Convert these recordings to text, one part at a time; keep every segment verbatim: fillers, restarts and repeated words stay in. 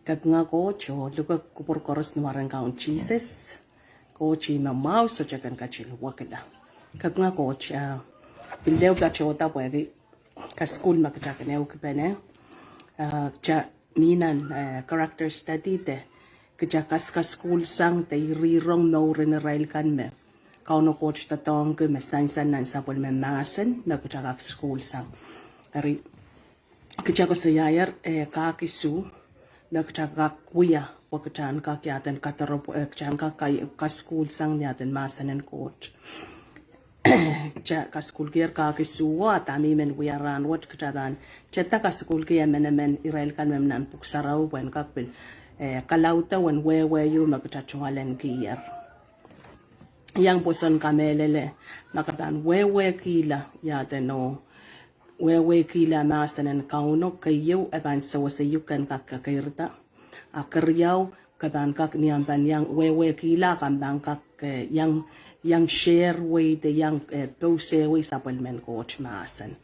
Kapinga Koht oh luhke kupwur koaros ni mwaren Kaun Sises. Koht ih me mwahu, sohte kin ketin wekila. Kapinga Koht, ah, pil ehu patohda pwehki kasukuhl me kitail kin ehukipene. Ah, kitail mi nan, eh, character study de kitail kaskasukuhlsang de irihrong mouren irail kan me Kauno Koht doadoahngki me sansal nan sapwellime mahsen me kitail kasukuhlsang. Eri kitail koasoiaier, eh, kahk isuh me kitail kak wia, pwe kitail en kak iaden kadoropwe, eh, kitail en kak kai-, kasukuhlsang ni aden mahsen en Koht. Kitail kasukuhlkier kahk isuh, a dahme I men wia rahnwet, kitail pahn tepda kasukuhlki emenemen irail kan me mi nan Pwuhk Sarawi pwe en kak pil, eh, kalaude uwen wehwe ieu me kitail tungoalenkier. Iang pwoson kamehlele, ma ke pahn wehwehkihla iaden oh wehwehkihla mahsen en Kauno, keieu e pahn sewese uhk ken kak kekeirda. A keriau, ke pahn kak ni omw pahn iang wehwehkihla, ke pahn kak, eh, iang, iang share wei de iang, eh, pousehwei sapwellimen Koht mahsen.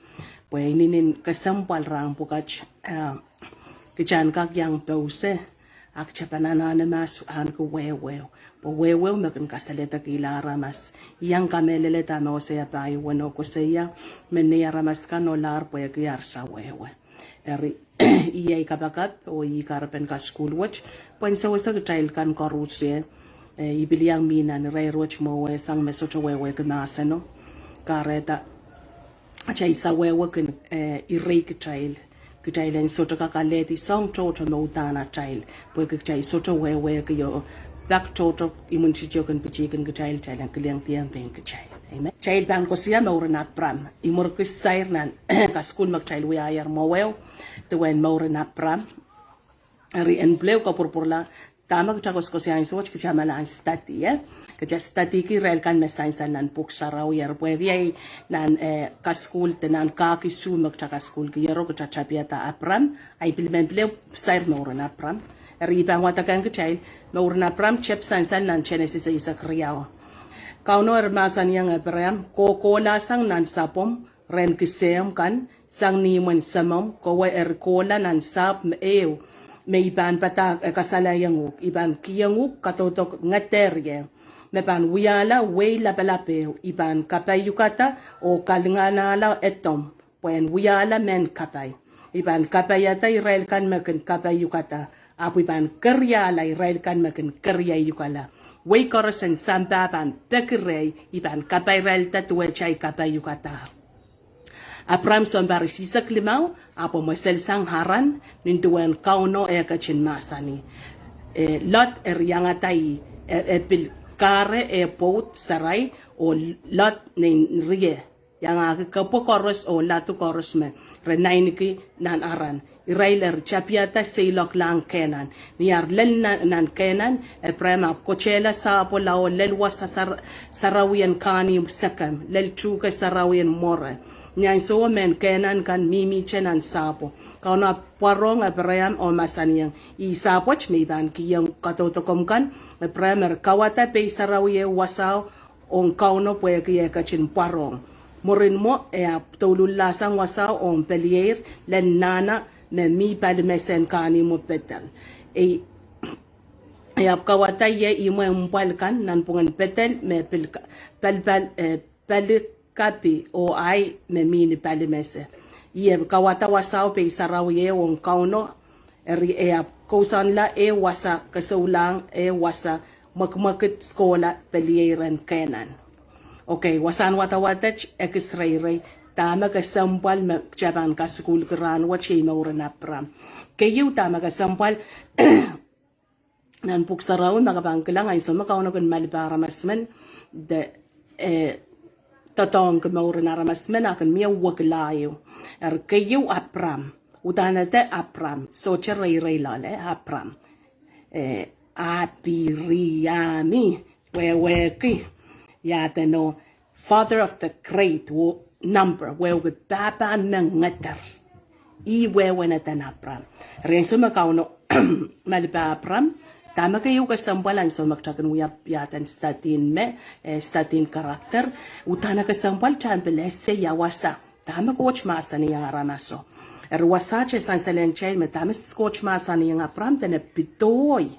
Pwe inenen kesempwal rahn pwukat, eh, kitail en kak iang pousehwei, a kitail pahn anahne mahs ahneki wehweo. Pwe wehweo me kin kasaledekihla aramas. Iang kamehlele dahme Hosea pahieu weno koasoia, me nei aramas kan ohlahr pwehki ar sawehwe. Eri, iei kapakap oh ih kahrepen kasukuhl wet, pwe en sewese kitail kan koaros, eh, I pil iang mi nan irair wet mwowe sang me sohte wehwehki mahseno. Kahrehda atail sawehwe kin, eh, irei kitail. Kitail en sohte kak alehdi soahng tohto me uhdahn atail. Pwehki kitail sohte wehwehki oh pak tohto imwintihti kin pitihkin kitail, kitail en kilengdiong pein kitail. Amen. Kitail pahn koasoia mouren Apram. I mwurki sair nan kasukuhl me kitail wiahier mwoweo, duwen mouren Apram. Eri en pil ehu kapwurpwurla, dahme kitail koasokoasoia ansou wet kitail malahn study, eh? Kitail studyki irail kan me sansal nan Pwuhk Sarawi, eri pwehki iei nan, eh, kasukuhl de nan kahk isuh me kitail kasukuhlkiero kitail tapiada Apram, a I pil men pil ehu sair mouren Apram. Eri I pahn wadekehng kitail, mouren Apram tep sansal nan Senesis eisek riau. Kauno eri mahsanihong Apram, kohkohlasang nan sapwomw rehn kisehmw kan, sang ni imwen semomw, kowe eri kohla nan sahpw me ehu, me I pahn padahk, eh, kasalehiong uhk, I pahn kihong uhk kadaudoken ngeder ie, me pahn wiahla wehi lapalap ehu, I pahn kapaiukada oh kalinganahla Edom, pwe en wiahla mehn kapai. I pahn kapaiada irail kan me kin kapaiukada, ahpw I pahn keriahla irail kan me kin keriaukala. Wehi koaros en sampah pahn peki rehi, I pahn kapairailda duwehte I kapaiukadahr. Apram sounpar isihsek limau, ahpw mweselsang Haran, nin duwen Kauno eh ketin mahsanih. Eh, Lot eri iangada ih, eh, eh, pil kahre eh pwoud Sarai, oh Lot nein rie. Iangahki kepwe koaros oh ladu koaros me re naineki nan Haran. Irail eri tapiada seiloaklahng Kenan. Ni ar lel nan, nan Kenan, Apram ahpw kotehla sahpwo lao lel wasa sar-, sarawien kahnimw Sekem, lel tuhke sarawien More. Ni ansowo mehn Kenan kan mihmihte nan sahpwo. Kauno ahpw pwarohng Apram oh mahsanihong, ih sahpwet me I pahn kihong kadaudokomw kan. Apram eri kauwada pei sarawi ehu wasao ong Kauno pwehki eh ketin pwarohng. Mwurin mwo e ahpw douluhlasang wasao ong pelieir, lel nahna me mi palimese en kahnimwo Petel. E, e ahpw kauwada ie imwe mpwal kan nanpwungen Petel me pil ka-, pal, pal, eh, palikapi oh ahi me mi ni palimese. Ih e kauwada wasao pei sarawi ehu ong Kauno, eri e ahpw kousoanla eh wasa, kesoulahng eh wasa, mwekimwekid kohla pelieir en Kenan. Okay, wasahn wadawad et ekis reirei, dahme kesempwal me kitail pahn kasukuhlki rahnwet iei mouren Apram. Keieu dahme kesempwal nan Pwuhk Sarawi me ke pahn kilang ansou me Kauno kin malipe aramas men, de, eh, doadoahngki mouren aramas men a kin mie wekila ehu. Eri keieu Apram. Uhdahn ede Apram. Sohte reirei loale, Apram. Eh, Apiriami. Wehwehki. Ia edeno, father of the great wo-, number, wehwehki pahpahn mengeder. Ih wehwehn eden Apram. Eri ansou me Kauno malipe Apram, dahme keieu kesempwal ansou me kitail kin wia iaden study me, eh, study character, uhdahn kesempwal kitail pil ese ia wasa. Dahme Koht mahsanih ia aramaso. Eri wasaht e sansal ong kitail me dahme Koht mahsanihong Abraham, dene pidohi.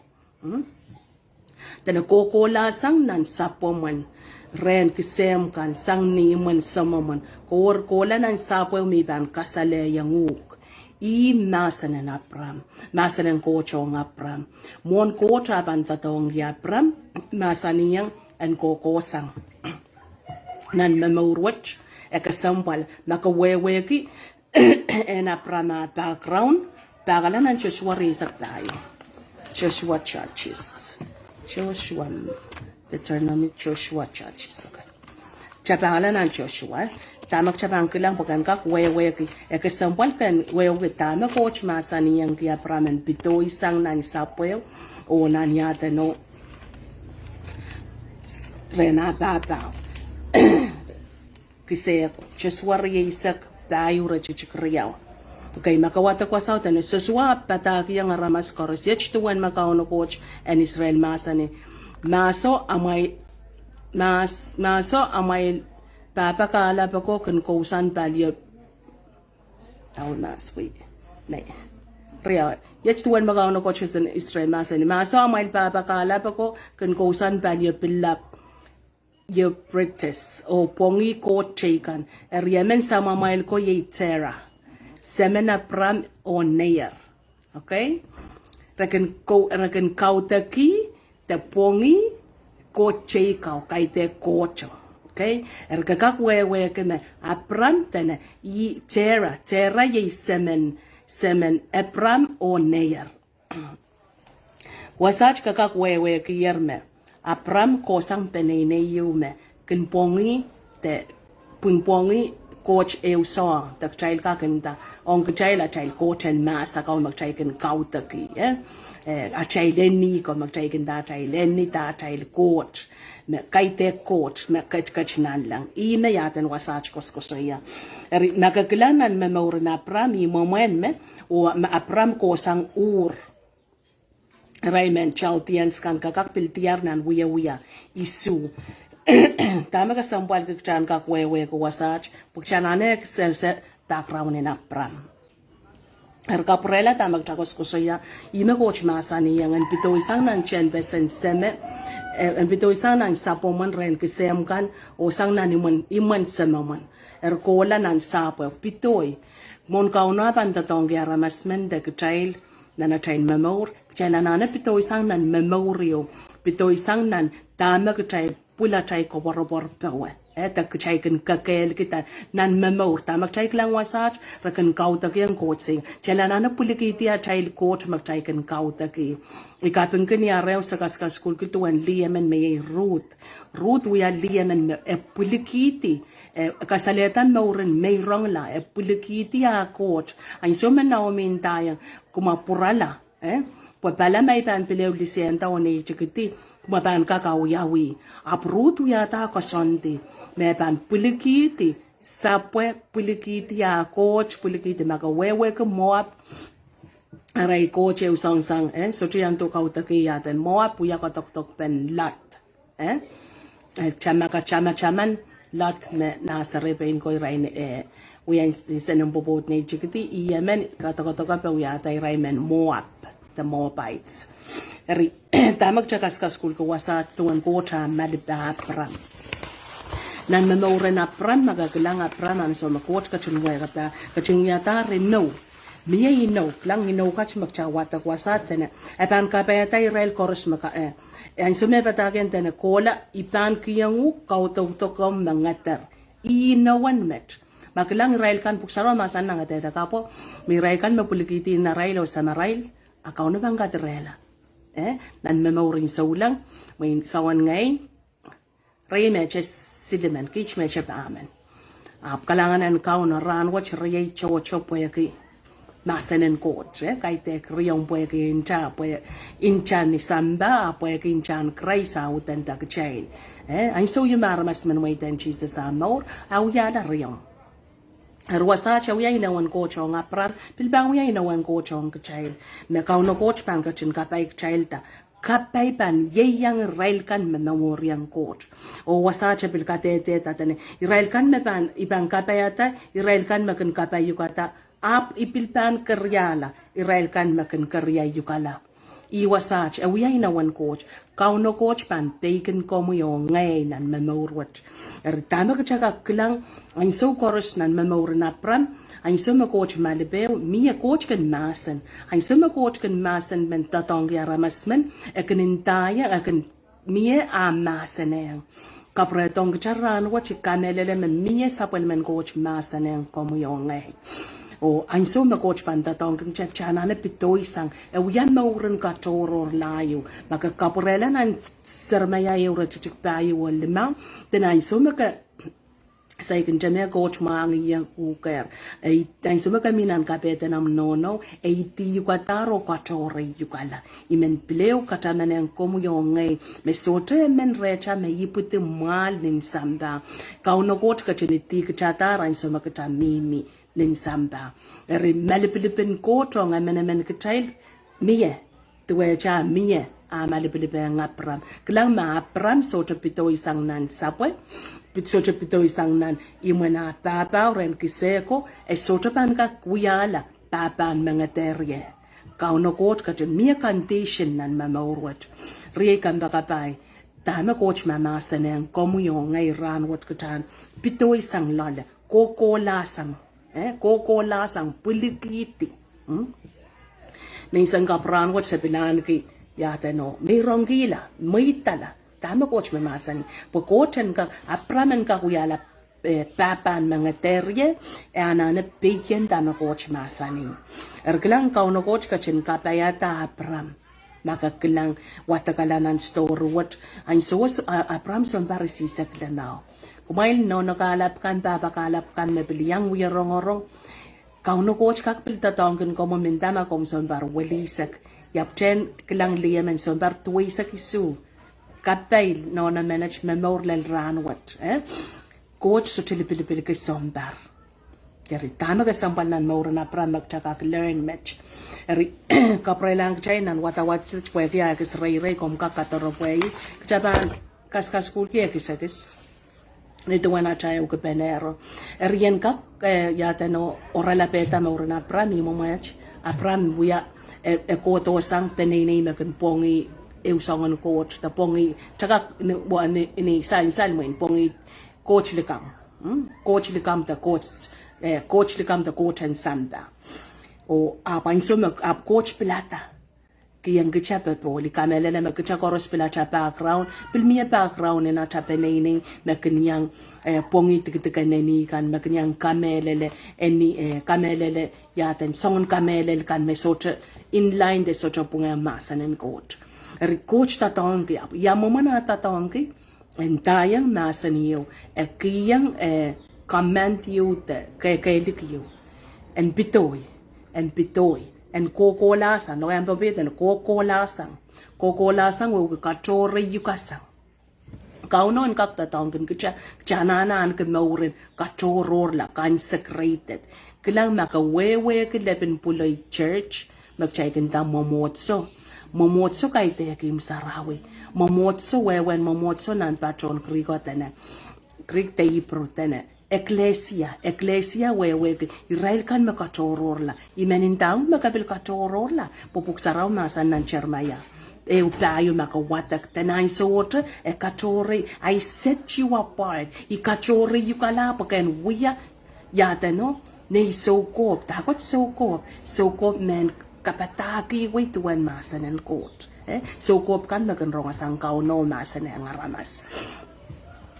Dene kohkohla sang nan sapwomwen rehn kisehmw kan sang ni imwen semomwen. Kohkohla nan sapweo me I pahn kasalehiong uhk. Ih mahsen en Abraham, mahsen en Koht ong Abraham. Mwohn Koht ah pahn doadoahngki Abraham, mahsanihong en kohkohsang nan momour wet, e kesempwal, ma ke wehwehki en Abraham ah background, pahkala nan Sosua rieisek pahieu. Sosua, Judges. Sosua, Deuteronomy, Sosua, Judges. Okay. Kitail pahkala nan Sosua, dahme kitail pahn kilang pwe ken kak wehwehki, e kesempwal ken wehwehki dahme Koht mahsanihongki Abraham en pidohi sang nan sapweo, oh nan iadeno rehn ah pahpao. Kisehko, Sosua rieisek pahieu, iretikitik riau. Okay, ma ke wadek wasao, dene Sosua padahkihong aramas koaros, iet duwen me Kauno Koht en Israel mahsanih, Mahso amwail, mahs-, mahso amwail pahpa kahlap ako kin kousoan palio, au mahs, wei, nei. Riau, iet duwen me Kauno Koht en Israel mahsanih, Mahso amwail pahpa kahlap ako kin kousoan palio pillap Euphrates, oh pwongih koht teikan. Eri emen samamwail ko iei Terah, semen Abram oh Nahor. Okay? Re kin kou-, re kin kaudokih de pwongih koht teikau, kaidehk kohto. Okay? Eri ke kak wehwehki me Abram dene, ih Terah, Terah iei semen, semen Abram oh Nahor. Wasaht ke kak wehwehkier me Abram kohsang peneinei ieu me kin pwongih de, pwingpwongih koht ehu soahng, de kitail kak nda, ong kitail atail koht en mahs akan me kitail kin kaudokih, eh? Eh, atail eni ko me kitail kin nda atail eni de atail koht, me kaidehk koht, me ketiket nanleng. Ih me iahden wasaht koasokoasoia. Eri, ma ke kilang nan momouren Abram, ih mwomwen me, oh me Abram kohsang Ur. Irail men Chaldeans kan, ke kak pil diar nan Wiewia isuh. Dahme kesempwalki kitail en kak wehwehki wasaht, pwe kitail anahne kisakisail background en Abram. Eri kapwurehla dahme kitail koasokoasoia, ih me Koht mahsanihong en pidohi sang nan tehnpas en seme, eh, en pidohi sang nan sapwomwen rehn kisehmw kan, oh sang nan imwen, imwen semomwen. Eri kohla nan sapweo, pidohi. Mwohn Kauno ah pahn doadoahngki aramas men de kitail, nan atail momour, kitail anahne pidohi sang nan momour ieu, pidohi sang nan dahme kitail pwil atail koapworopwor powe. Eh, de kitail kin kekehlkihda nan momour, dahme kitail kilang wasaht, re kin kaudokiong koht sang. Kitail anahne pwilikihdi atail koht me kitail kin kaudoki. I kapingki ni arehu se kasukasukuhlki duwen lih emen me iei Ruth. Ruth wia lih emen me e pwilikihdi, eh, kasalehda mouren meirongla, e pwilikihdi ah koht. Ansou me Naomi ndaiong, kumwa pwurala, eh? Pwe pala ma I pahn pil ehu lisehnda oh neitikidi, kumwa pahn kak awiawi. Ahpw Ruth wiahda koasoandi me e pahn pwilikihdi, sapwe pwilikihdi ah koht, pwilikihdi. Ma ke wehwehki Moab, arail koht ehu soangen, eh, sohte iang duwen kaudoki iahden Moab, wia koadokodokpen Lot. Eh? Eh, tamaka, tamataman Lot me nah serepein ko irail, eh, wia insenin pwopwoud neitikidi, ih emen kadokodoke pwe wiahda irail men Moab, the Moabites. Eri, dahme kitail kasukasukuhlki wasaht duwen Koht ah malipe Abram. Nan momouren Abram, ma ke kilang Abram, ansou me Koht ketin wehkada, ketin wiahda inou. Mie inou, kilang inou kat me kitail wadek wasaht dene, e pahn kapaiada irail koaros me ka, eh, ansou me padahkihong dene, kohla, I pahn kihong uhk kaudokdokomw me ngeder. Inowen met. Ma kilang irail kan, Pwuhk Sarawi mahsanih nan Ngedetek apwo, me irail kan me pwilikihdi inarail oh samarail, a Kauno pahn kadirehla. Eh, nan momouren souleng, mwein soangen ngehi, riei me te silimen, kiht me te pahmen. Ahpw kalahngan en Kauno, rahn wet riei tohto pwehki mahsen en Koht, eh, kaidehk riomw pwehki nta, pwe nta ni sampah, pwehki ntahn Krais ah udenda kitail. Eh, ansou ieu me aramas men mweidehng Sises ah mour, e wiahla riomw. Eri wasaht e wia inowen Koht ong Abram, pil pahn wia inowen Koht ong kitail. Me Kauno Koht pahn ketin kapai kitailda. Kapai pahn ieiang irail kan me momourieng Koht. Oh wasaht e pil kadehdehda dene, irail kan me pahn, I pahn kapaiada, irail kan me kin kapaiukada Ahpw I pil pahn keriahla irail kan me kin keriau uhkala. Ih wasaht, e wia inowen Koht. Kauno Koht pahn peikin komwi oh ngehi nan momour wet. Eri dahme kitail kak kilang, ansou koaros nan momouren Apram, ansou me Koht malipe, mie Koht kin mahsen. Ansou me Koht kin mahsen men doadoahngki aramas men, e kin ndahieng, e kin mie ah mahsanihong. Kapwuredohng kitail rahnwet, I kamehlele me mie sapwellimen Koht mahsanihong komwi oh ngehi. Oh ansou me Koht pahn doadoahngki kitail, kitail anahne pedoisang, e wia mouren katohrohr laud. Ma ke kapwurehla nan Seremaia ehu, iretikitik pahieu oh limau, dene ansou me ke saikinte me Koht mwahngih ie uhker, e, ansou me ke mih nan kapehden omw nohno, e idih uhkadahr oh katohre uhkala. I men pil ehu katamanehng komwi oh ngehi, me sohte emen rehtail me ipwidi mwahl nin sampah. Kauno Koht ketin idih kitadahr ansou me kitail mihmi nin sampah. Eri malipilipin Koht ong emenemen kitail mie. Duwehte ah mie ah malipilipehng Apram. Kilang me Apram sohte pedoisang nan sapwe, pid sohte pedoisang nan imwen ah pahpa oh rehn kisehko, e sohte pahn kak wiahla pahpahn mengederie. Kauno Koht ketin mie condition nan momour wet. Riei kompoakepahi, dahme Koht mahmahsanihong komwi oh ngehi rahnwet, kitail pedoisang loale, kohkohlahsang. Eh, kohkohlahsang, pwilikihdi. Hmm? Menseng kapw rahnwet se pil ahneki, ia edeno, meirongkihla, mweidala. Dahme Koht mahmahsanih? Pwe Koht en kak, Apram en kak wiahla, eh, pahpahn mengederie, e anahne peikiong dahme Koht mahsanih. Eri kilang, Kauno Koht ketin kapaiada Apram. Ma ke kilang wadekala nan story wet, ansou wet, a, Apram sounpar isihsek limau. Kumwail nohno kahlap kan, pahpa kahlap kan me pil iang wie rongorong, Kauno Koht kak pil doadoahngkin komwi mendahte ma komw sounpar welihsek. Iapwtehn kilang Liam en sounpar duweisek isuh. Kapai nohno menet me momour lel rahnwet, eh? Koht sohte lipilipilki sounpar. Eri dahme kesempwal nan mouren Apram me kitail kak learn met? Eri kapwurelahng kitail nan wadawad pwehki ah ekis reirei, komw kak kadoropwe ie. Kitail pahn kaskasukuhlki ekis ekis. Ni duwen atail ehukipene ro. Eri en kak, eh, ia edeno, oralapehda mouren Apram, ih mwomwet, Apram wia, eh, e kohdohsang peneinei me kin pwongih ehu soangen koht, de pwongih, kitail kak ni, wa, ni, ni sansal mwein pwongih koht likamw. Hmm? Koht likamw de koht, eh, koht likamw de koht en sampah. Oh ahpw ansou me, ahpw Koht pilada. Kihong kitail popohl, I kamehlele me kitail koaros pil atail background, pil mie background en atail peneinei me kin iang, eh, pwongih dikedik en eni kan, me kin iang kamehlele eni, eh, kamehlele, ia edeno, soangen kamehlele kan me sohte in line de sohte pwungehng mahsen en Koht. Eri Koht doadoahngki, ahpw ia mwomwen ah doadoahngki? En ndahiong mahsen ieu, e kihong, eh, command ieu de kehkehlik ieu. En pedoi, en pedoi, en kohkohlahsang, lokaia en pepehd en kohkohlahsang, kohkohlahsang wehwehki katohre uhkasang. Kauno en kak doadoahngkin kitail, kitail anahne ahneki mouren katohrohrla, consecrated. Kilang, ma ke wehwehki lepin pwuloi church, me kitail kin nda mwomwohdiso. Mwomwohdiso kaidehk ihmw sarawi. Mwomwohdiso, wehwehn mwomwohdiso nan patohn Kriko dene, Greek de Hebrew dene ekklesia. Ekklesia wehwehki irail kan me katohrohrla. I men ndahng me ke pil katohrohrla, pwe Pwuhk Sarawi mahsanih nan Seremaia ehu pahieu, ma ke wadek, dene ansowohte e katohrei, I set you apart. I katohrei uhkala pwe ke en wia, ia edeno, nei soukohp. Dahkot soukohp? Soukohp men kapadahkihwei duwen mahsen en Koht. Eh, soukohp kan me kin rongosang Kauno mahsen en aramas.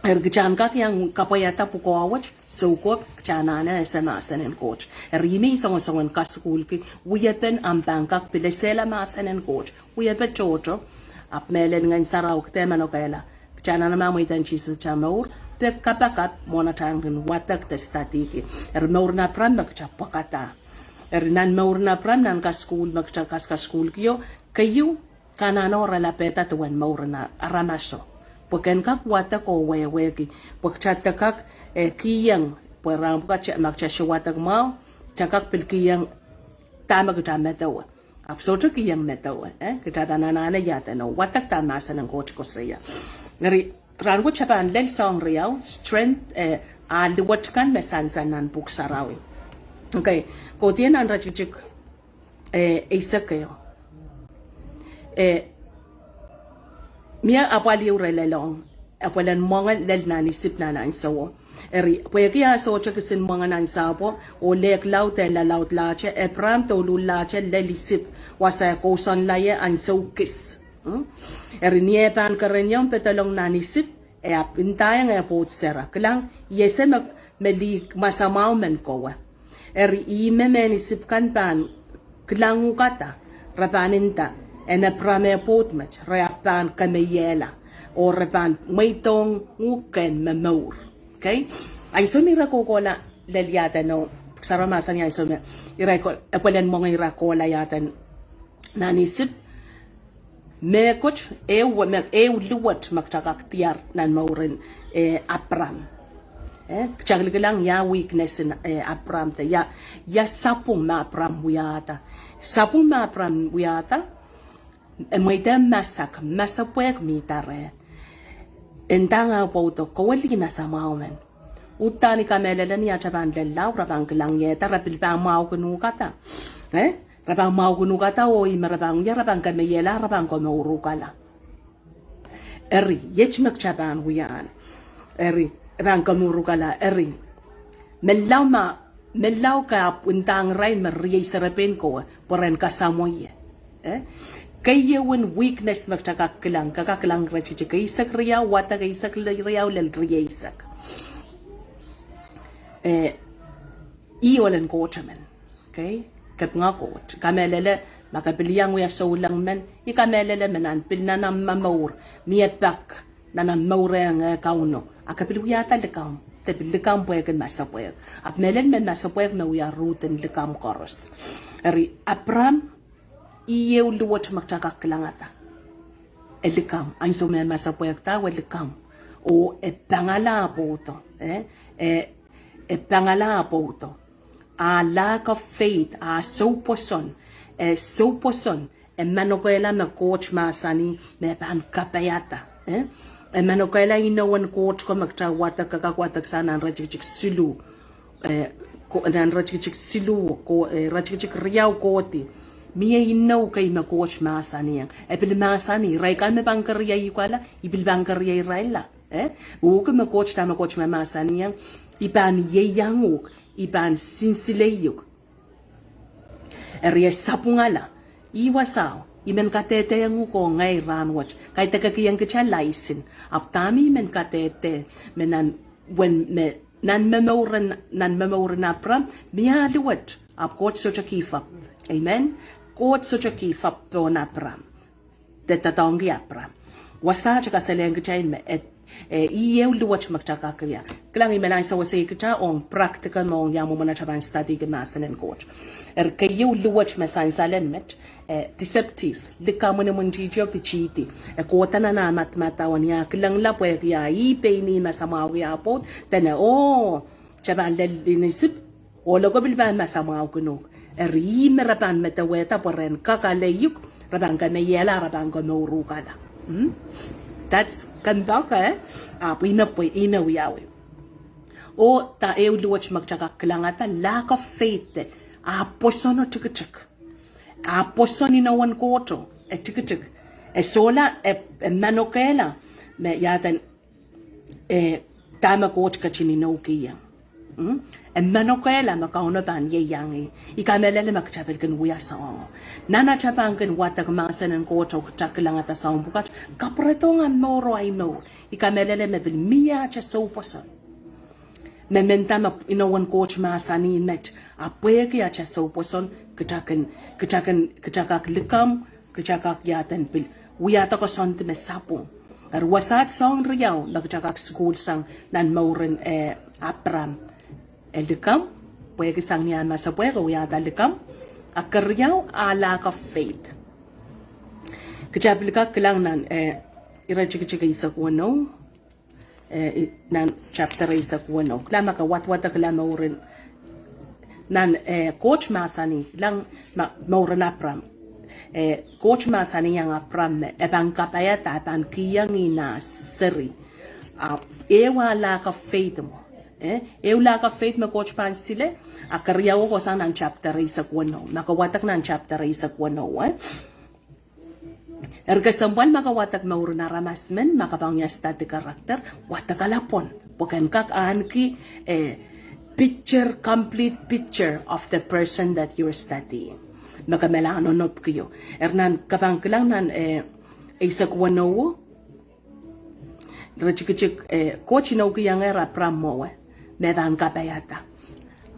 Eri kitail en kak iang kapwaiada pwukoa wet, soukohp, kitail anahne ese mahsen en Koht. Eri ih me I songosongen kasukuhlki, wiepen ahmw pahn kak pil esehla mahsen en Koht. Wiepe tohto, ahpw mehlel Ngehn Sarawi, kitail manokehla. Kitail anahne mweidohng Sises atail mour, de kapakap mwohn atail kin wadek de studyki. Eri mouren Apram me kitail pwakada. Eri nan mouren Apram nan kasukuhl me kitail kaskasukuhlkio, keieu, ke anahne oralapehda duwen mouren aramaso. Pwe ke en kak wadek oh wehwehki, pwe kitail de kak, eh, kihong, pwe rahn pwukat ma kitail sohte wadek mwahu, kitail kak pil kihong dahme kitail medewe. Ahpw sohte kihong medewe, eh, kitail pahn anahne ia edeno, wadek dahme mahsen en Koht koasoia. Eri, rahn wet kitail pahn lel soahng riau, strength, eh, ah luwet kan me sansal nan Pwuhk Sarawi. Okay, kohdien nan iretikitik, eh, eisek ehu. Eh, mie apwal ieu re lelohng, apwalen mwenge lel nan Isip nan ansouo. Eri, pwehki ah sohte kisin mwenge nan sahpwo, oh lehk laud en lalaudlahte, Abraham douluhllahte lel Isip, wasa e kousoanla ie ansou kis. Hmm? Eri, ni eh pahn kereniong pedolong nan Isip, e ahpw ndaiong eh pwoud Sera. Kilang, I ese me, me lih masamwahu men kowe. Eri ihme mehn Isip kan pahn kilang uhk ada, re pahn nda, en Abraham eh pwoud met, re ahpw pahn kemeiehla, oh re pahn mweidohng uhk ken me mour. Okay? Ansou me ira kohkohla lel iaden o, Sera mahsanih ansou me ira ko-, apwalen mwenge ira kohla iaden nan Isip, mehkot, ehu, me, ehu luwet me kita kak diar nan mouren, eh, Abraham. Eh, kita kilikilang ia weakness en, eh, Abraham de, ia, ia sapwung me Abraham wiahda. Sapwung me Abraham wiahda, e mweidehng masak, masepwehk mihda reh. E ndahng ah pwoudo, kowe lih masamwahu men. Uhdahn I kamehlele ni atail pahn lel lao, re pahn kilangiehda, re pil pahn mwahukin uhk ada. Eh? Re pahn mwahukin uhk ada oh ih me re pahn wia, re pahn kemeiehla, re pahn komour uhk ala. Eri, iet me kita pahn wiahla. Eri, e pahn komour uhk ala, eri. Menlau ma, menlau ke ahpw ndahng irail me riei serepein kowe, pwe ren kasamwo ie. Eh? Keieun weakness me kita kak kilang, ke kak kilang iretikitik eisek riau, wadek eisek riau lel rieisek. Eh, ih ohl en Koht emen. Okay? Kapinga Koht. I kamehlele, ma ke pil iang wia souleng men, I kamehlele me nan pil nan ahmw momour, mie pak, nan ahmw mour ong eh Kauno, a ke pil wiahda likamw, de pil likamw pwehki masepwehk. Ahpw mehlel me masepwehk me wia ruhd en likamw koaros. Eri Abraham, ih ehu luwet me kita kak kilangada. E likamw, ansou me masepwehkda e likamw. Oh e pangala ah pwoudo, eh? E, e pangala ah pwoudo. Ah lack of faith, ah soupwoson, eh, soupwoson, e manokehla me Koht mahsanih me pahn kapaiada, eh? E manokehla inowen Koht ko me kita wadek, kak wadek sang nan iretikitik siluh, eh, ko-, nan iretikitik siluh, ko-, eh, iretikitik riau kohdi. Mie inou kei me Koht mahsanihong. E pil mahsanih, irail kan me pahn keriau uhk ala, I pil pahn keriau irailla. Eh? Uhk me Koht, dahme Koht me mahsanihong, I pahn ieiang uhk, I pahn sinsilei uhk. Eri e sapwungala, ih wasao, I men kadehdehong uhk oh ngehi rahnwet, kaidehkihong kita laisin, ahpw dahme I men kadehde, me nan, wen me, nan momouren, nan momouren Abraham, mie ah luwet, ahpw Koht sohte give up. Amen? Koht sohte give up pohn Abraham. De doadoahngki Abraham. Wasaht e kasalehng kitail me, eh, eh, ih ehu luwet me kita kak ia. Kilang, I men ansou wasa kita ong practical me ong ia mwomwen atail pahn studyki mahsen en Koht. Eri keieu luwet me sansal en met, eh, deceptive, likamw en imwintihtio pitihdi. E kohda nan ah madamadau en ia kilangla pwehki ia ih pein ih me masamwahuki ah pwoud, dene, oh, kita pahn lel nan Isip, ohlo ko pil pahn masamwahukin uhk. Eri ih me re pahn medewehda pwe ren kak ale uhk, re pahn kemeiehla, re pahn komour uhk ala. Hmm? That's kempoake, eh? Ahpw ih me pwe, ih me wiawi. Oh, da ehu luwet me kita kak kilangada, lack of faith, eh, ah pwoson oh tikitik. Ah pwoson inowen Koht oh, eh, tikitik. E sohla, eh, eh, manokehla, me iaden eh, dahme Koht ketin inoukihong. Mm? E manokehla me Kauno pahn ieiang ih. I kamehlele me kita pil kin wia soahngo. Nan atail pahn kin wadek mahsen en Koht oh kita kilangada soahng pwukat, kapwuredohng ah mour oh ahi mour. I kamehlele me pil mie atail soupwoson. Me mendahte me inowen Koht mahsanih met, a pwehki atail soupwoson, kita kin, kita kin, kita kak likamw, kita kak iaden pil wiahda koasoandi me sapwung. Eri wasaht soahng riau me kita kak sukuhl sang nan mouren, eh, Abraham. E likamw, pwehki sang ni ah masepwehk e wiahda likamw. A keriau, ah lack of faith. Kita pil kak kilang nan, eh, iretikitik eisek weneu. Eh, i-, nan chapter eisek weneu. Kilang ma ke wadwadek kilang mouren. Nan, eh, Koht mahsanih, kilang ma-, mouren Abraham. Eh, Koht mahsanihong Abraham me, e pahn kapaiada, e pahn kihong ih nah seri. Ah, ehu ah lack of faith mwo. Eh, ehu lack of faith me Koht pahn sile, a keriau kohsang nan chapter eisek weneu. Ma ke wadek nan chapter eisek weneu, eh. Eri kesempwal ma ke wadek mouren aramas men, ma ke pahn wia study character, wadek ala pwon. Pwe ke en kak ahneki, eh, picture, complete picture of the person that you're studying. Me ke mela nonopwiki o. Eri nan ke pahn kilang nan, eh, eisek weneu, Re tikitik, eh, Koht inoukihongehr Abram mwowe, me pahn kapaiada.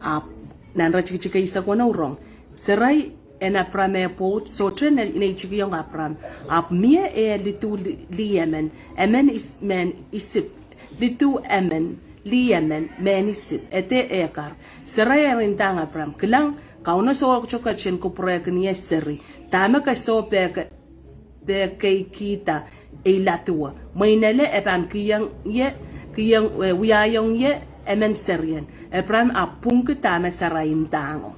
Ahpw, nan re tikitik eisek weneu rong. Sarai en Abram eh pwoud, sohte ne, neitikihong Abram. Ahpw mie eh lidu li, lih emen, emen Is, mehn Isip, lidu emen, lih emen, mehn Isip, ede Hagar. Sarai eri ndahng Abram, Kilang, Kauno sohte ketin kupwurehki ie seri. Dahme ke soh peke pehkeikihda ei laduwe. Mwein ele e pahn kihong ie, kihong, eh, wiahiong ie emen serien. Abram ahpw pwungki dahme Sarai ndahng o.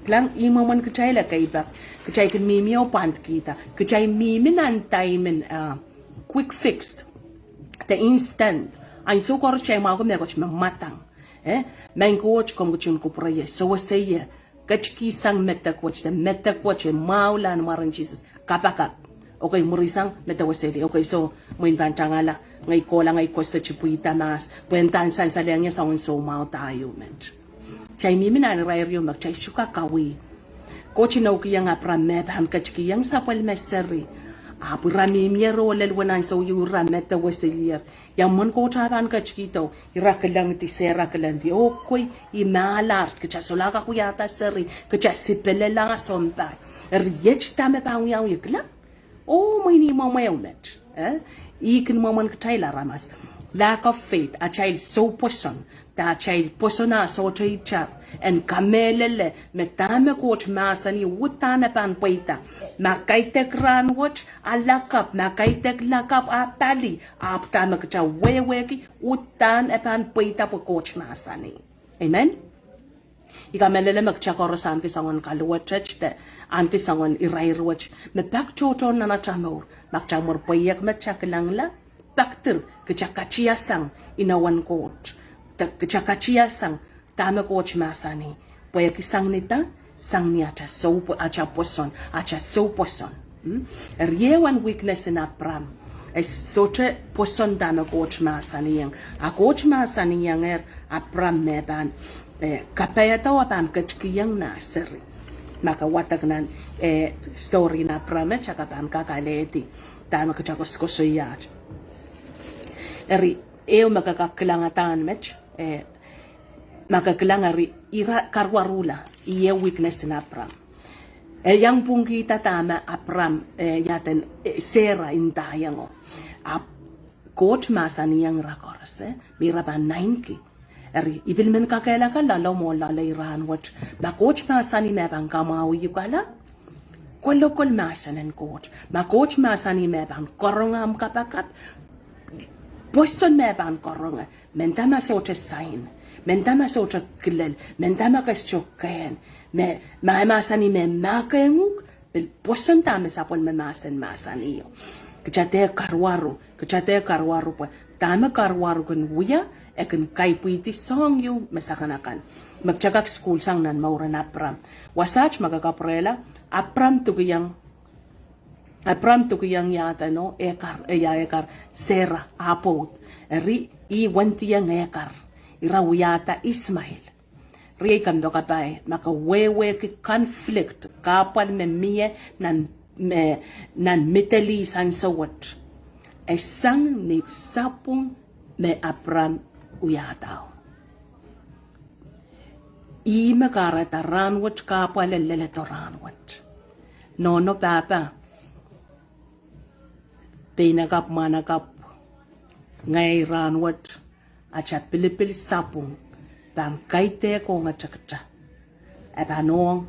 Kilang, ih mwomwen kitail ekei pak. Kitail kin mihmi o pwandikihda. Kitail mihmi nan time en, ah, quick fixed. The instant. Ansou koaros kitail mwahuki mehkot me mwadang. Eh? Maing Koht, komw ketin kupwure ie. Sewese ie. Ketikihsang medek wet, de medek wet e mwahula ni mwaren Sises. Kapakap. Okay, mwurin sang, medeweseli. Okay, so, mwein pahn tangala, ngehi kohla, ngehi koasoia pwe ih da mahs. Pwe e nda en sansal ie soangen soumwahu da ieu met. Kitail mihmi nan irair ieu me kitail sohte kak kawih. Koht inoukihong Abram me pahn ketikihong sapwellime seri. Ahpw ira mihmi ro lel wen ansou ieu ira medeweselier. Ia mwomwen Koht a pahn ketikihdo, ira kilangdi, Sera kilangdi. Okay, ih me alar, kitail solahr kak wiahda seri, kitail sipelelahng sounpar. Eri iet dahme pahn wiawi, kilang. Oh, mwein ih mwomwen met. Eh? Ih kin mwomwen kitail aramas. Lack of faith, atail soupwoson. De atail pwoson a sohte itar. En kamehlele, me dahme Koht mahsanih uhdahn e pahn pweida. Ma kaidehk rahnwet, a lakapw, ma kaidehk lakapw, a pali, ahpw dahme kitail wehwehki, uhdahn e pahn pweida pwe Koht mahsanih. Amen? I kamehlele me kitail koaros ahneki soangen kaluwet, de ahneki soangen irair wet. Me pak tohto nan atail mour, ma kitail mwur pweiek me kitail kilangla, pak dir, kitail katiasang inowen Koht. De kitail katiasang dahme Koht mahsanih. Pwehki sang ni da, sang ni atail sou, atail pwoson, atail soupwoson. Hmm? Eri ehu weakness en Abram. E sohte pwoson dahme Koht mahsanihong. A Koht mahsanihongehr Abram me pahn, eh, kapaiada oh pahn ketikihong nah seri. Ma ke wadek nan, eh, story en Abram, eh, kitail kak pahn kak alehdi. Dahme kitail koasokoasoia. Eri, ehu me ke kak kilangada met, eh, ma ke kilang eri ira karuwaruhla, ih weakness en Abram. E iang pwungkihda dahme Abram, eh, iaden, eh, Sera ndaiong o. Ahpw Koht mahsanihong ira koaros, eh, me ira pahn naineki. Eri, I pil men kakehlaka loalomw oh loalei rahnwet. Ma Koht mahsanih me pahn kamwahwih uhk ala, kolokol mahsen en Koht. Ma Koht mahsanih me pahn karonge omw kapakap, pwoson me pahn karonge. Mendahte ma sohte sain, mendahte ma sohte kilel, mendahte ma ke sohte kehn, me, ma e mahsanih me mahkehng uhk, pil pwoson dahme sapwellime mahsen mahsanih o. Kitail dehr karuwaru, kitail dehr karuwaru pwe dahme karuwaru kin wia, e kin kaipwidi soahng ieu me sakanakan. Me kitail kak sukuhlsang nan mour en Abram. Wasaht ma ke kapwurehla, Abram dukihong Abram dukihong iaden o, Hagar, eh, ia Hagar, Sera, ah pwoud. Eri, ih wendiong Hagar. Ira wiahda Ismail. Riei kompoakepahi, ma ke wehwehki conflict, kahpwal me mie nan, me, nan Middle East ansou wet. E sang ni sapwung me Abram wiahda o. Ih me kahrehda rahnwet kahpwal e leledo rahnwet. Nohno pahpa, peinakapw mwahnakapw, ngehi rahnwet, atail pilipil sapwung, pahn kaidehk ong atail kitail. E pahn ong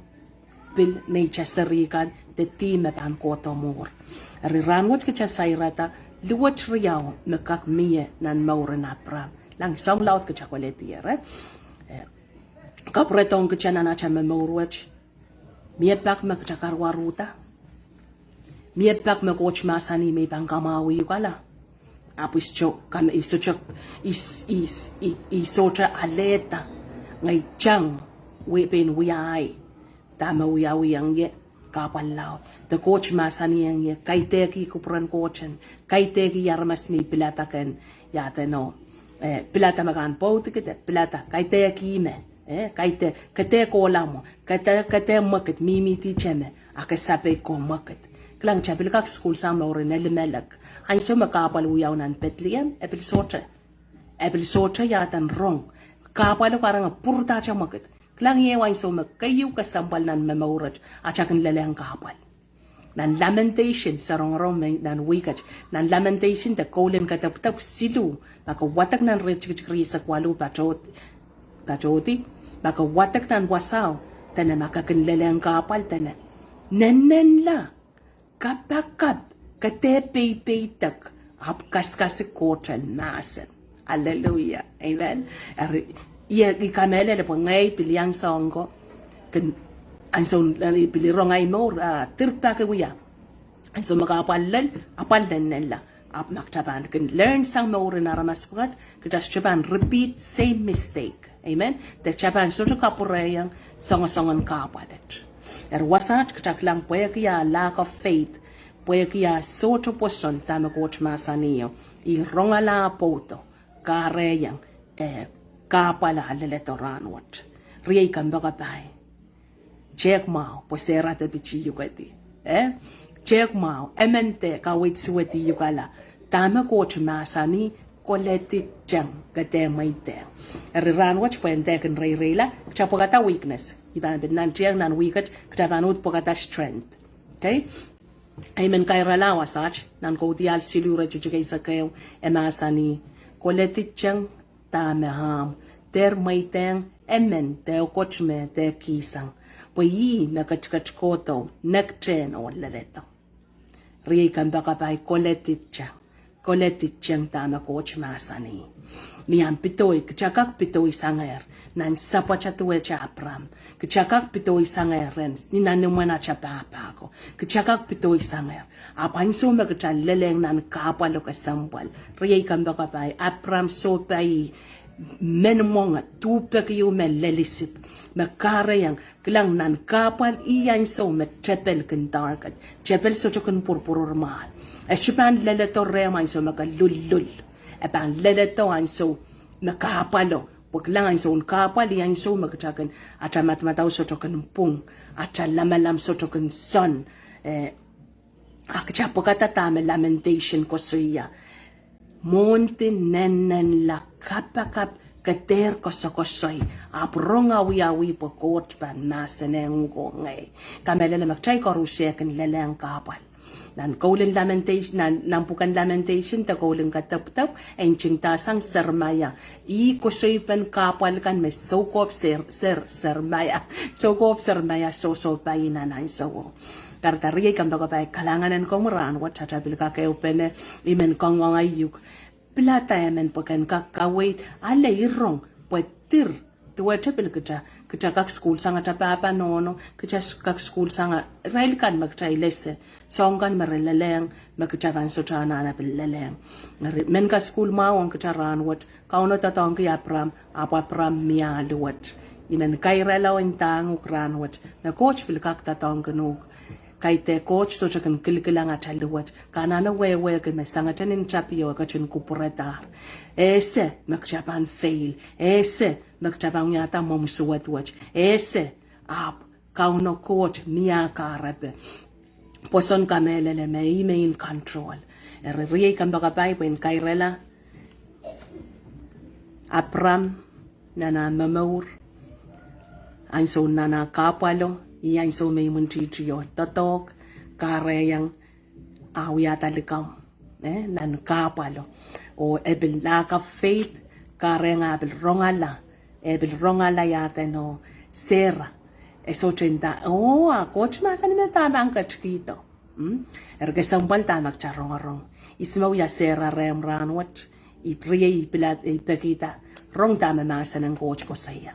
pil neitail seri kan, de dih me pahn kohdo mwuhr. Eri rahnwet kitail sairada, luwet riau me kak mie nan mour en Abram. Lang soang laud kitail koledier, eh? Eh, kapwuredohng kitail nan atail momour wet. Mie pak me kitail karuwaruhda. Mie pak me Koht mahsanih me I pahn kamwahwih uhk ala. Ahpw I sohte kam, I sohte, I, I, I, I sohte alehda ngehi tang wehwehn wia ahi. Dahme wiawihong ie? Kahpwal laud. De Koht mahsanihong ie, kaidehk kupwuren Koht en, kaidehk aramas me I pilada ken, ia edeno, eh, pilada me ke pwoudikihda, pilada, kaidehk me, eh, kaidehk, ke dehr kohla mwo, ke dehr, ke dehr mwekid, mihmihdi te me, a ke sapeik ko mwekid. Kilang, kitail pil kak sukuhlsang mouren Elimelek. Ansou me kahpwal wiawi nan Bethlehem, e pil sohte. E pil sohte ia edeno rong. Kahpwalo kahrehda pwurodo te mwekid. Kilang, iei ansou me keieu kesempwal nan mour wet, atail kin lelehng kahpwal. Nan Lamentation, se rongorong me nan wihket. Nan Lamentation de Koul en Kadehdehde siluh, ma ke wadek nan iretikitik rieisek waluh patohdi, patohdi, ma ke wadek nan wasao, dene ma ke kin lelehng kahpwal dene, nennenla, kapakap, ke dehr peipeidek, ahpw kasikasik Koht en mahsen. Hallelujah. Amen. Eri, ie, I kamehlele pwe ngehi pil iang soang ko, kin, ansou, eh, pil rong ahi mour, ah, dir pak wia. Ansou me kahpwal lel, apwal nennenla. Ahpw ma kitail pahn kin learn sang mouren aramas pwukat, kitail sohte pahn repeat same mistake. Amen. De kitail pahn sohte kapwurehiong songosongen kahpwal et. Eri wasaht kitail kilang pwehki ah lack of faith, pwehki ah sohte pwoson dahme Koht mahsanihong, I rongala pwoudo, kahrehiong, eh, kahpwal ah leledo rahnwet. Riei kompoakepahi. Tehk mwahu, pwe Sera de pil iukedi. Eh? Tehk mwahu, emen de kaweid suwed iukala. Dahme Koht mahsanih, koledi teng, ke dehr mweidehng. Eri rahnwet pwe en dehr kin reireila, kitail pwekada weakness. I pahn pil nantihong nan wihket, kitail pahn uhd pwekada strength. Okay? I men kairala wasaht, nan Kaudiahl siluh iretikitik eisek ehu, e mahsanih, koledi teng, dahme ahmw dehr mweidehng, emen de Koht me dehr kihsang. Pwe ih me ketiket kohdo, nektehn oh leledo. Riei kompoakepahi, koledi teng. Koledi teng dahme Koht mahsanih. Ni ahmw pidoi, kitail kak pidoi sangehr. Nan sapwata duwehte Apram. Kitail kak pidoi sangehr rehn, ni nan imwen atail pahpa ko. Kitail kak pidoi sangehr. Ahpw ansou me kitail lelehng nan kahpwalo kesempwal. Riei kompoakepahi, Apram sohpai, men mwenge, duhpek ieu me lelisip. Me kahrehiong, kilang nan kahpwal ih ansou me tepel kin target. Tepel sohte kin pwurpwurur mwahl. E sohte pahn leledo rehmw ansou me ke lullul. E pahn leledo ansou me kahpwalo. Pwe kilang ansoun kahpwal ih ansou me kitail kin, atail madamadau sohte kin pwung. Atail lamalam sohte kin soan. Eh, a kitail pwekada dahme Lamentation koasoia. Mwohndi nennenla kapakap ke dehr koasokoasoi. Ahpw rong awiawi pwe Koht pahn mahsanihong uhk oh ngehi. Kamehlele me kitail koaros kin lelehng kahpwal. Nan Koul en Lamentation, nan, nan pwuken Lamentation de Koul en Kadehdehde, e ntingdahsang Seremaia. Ih koasoipen kahpwal kan me soukohp Ser, Ser, Seremaia. Soukohp Seremaia sohsohpai nan ansouo. Kahrehda riei kompoakepahi, kalahngan en komwi rahnwet, atail pil kak ehupene, I men kangoange iuk. Pilada emen pwe ken kak kaweid, ale I rong, pwe dir, duwehte pil kitail, kitail kak sukuhlsang atail pahpa nohno, kitail s-, kak sukuhlsang irail kan me kitail ese, soahng kan me re lelehng, me kitail pahn sohte anahne pil lelehng. Eri, men kasukuhl mwahu ong kitail rahnwet, Kauno doadoahngki Apram, ahpw Apram mie luwet. I men kairala oh ndahng uhk rahnwet, me Koht pil kak doadoahngkin uhk. Kaidehk Koht sohte kin kilkilang atail luwet. Ke anahne wehwehki me sangete nin tapio e ketin kupwuradahr. E ese me kitail pahn fail. E ese me kitail pahn wiahda mwomw suwed wet. E ese, ahpw Kauno Koht mie kahrepe. Pwoson kamehlele me ih me in control. Eri riei kompoakepahi pwe en kairala Apram, nan ah momour, ansou nan ah kahpwalo, ih ansou me imwintihtio doadoahk, kahrehiong ah wiahda likamw, eh, nan kahpwalo. Oh e pil lack of faith, kahrehiong ah pil rongala, e pil rongala ia edeno Sera. E sohte nda, oh, a Koht mahsanih me dahme pahn ketikihdo. Mm? Eri kesempwal dahme kitail rongorong. Ihs me wia Sera rehmw rahnwet, I riei, I pila, I pekihda, rong dahme mahsen en Koht koasoia.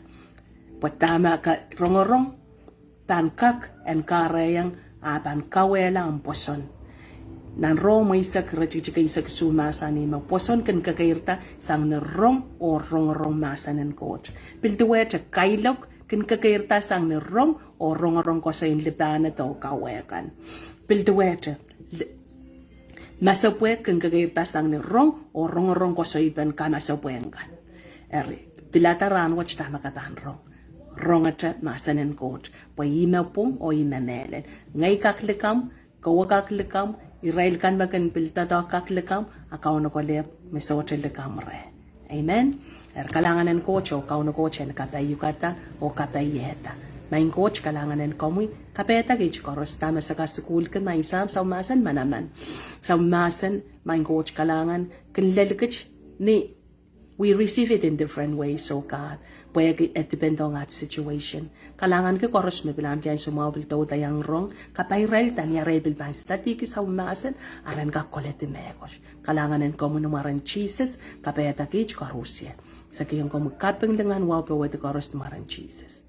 Pwe dahme ke rongorong, pahn kak en kahrehiong, a pahn kauwehla omw pwoson. Nan Rom eisek, iretikitik eisek isuh mahsanih me pwoson kin kekeirda sang ni rong oh rongorong mahsen en Koht. Pil duwehte kailok kin kekeirda sang ni rong oh rongorong koasoi en lipahned oh kaweid kan. Pil duwehte masepwehk kin kekeirda sang ni rong oh rongorong koasoipen kamasepwehk kan. Eri, pilada rahnwet dahme ke pahn rong. Rongete mahsen en Koht, pwe ih me pwung oh ih me mehlel. Ngehi kak likamw, kowe kak likamw, irail kan me kin pil doadoahk kak likamw, a Kauno kelehpw me sohte likamw reh. Amen. Eri kalahngan en Koht oh Kauno Koht en kapaiukada oh kapaiada. Maing Koht, kalahngan en komwi, kapaiada kiht koaros dahme se kasukuhlki, maing Sahm, soumahsen manaman. Soumahsen, maing Koht, kalahngan kin lel kiht ni we receive it in different ways, oh God. Pwehki e depend on that situation. Kalahngan ki koaros me pil ahneki ansou mwahu pil douda iang rong, kapai irail dahme irail pil pahn studyki soumahsen, a ren kak koledi mehkot. Kalahngan en komwi ni mwaren Sises, kapaiada kiht koaros. Se kihong komwi kaping, lingan, wahu, powehdi koaros ni mwaren Sises.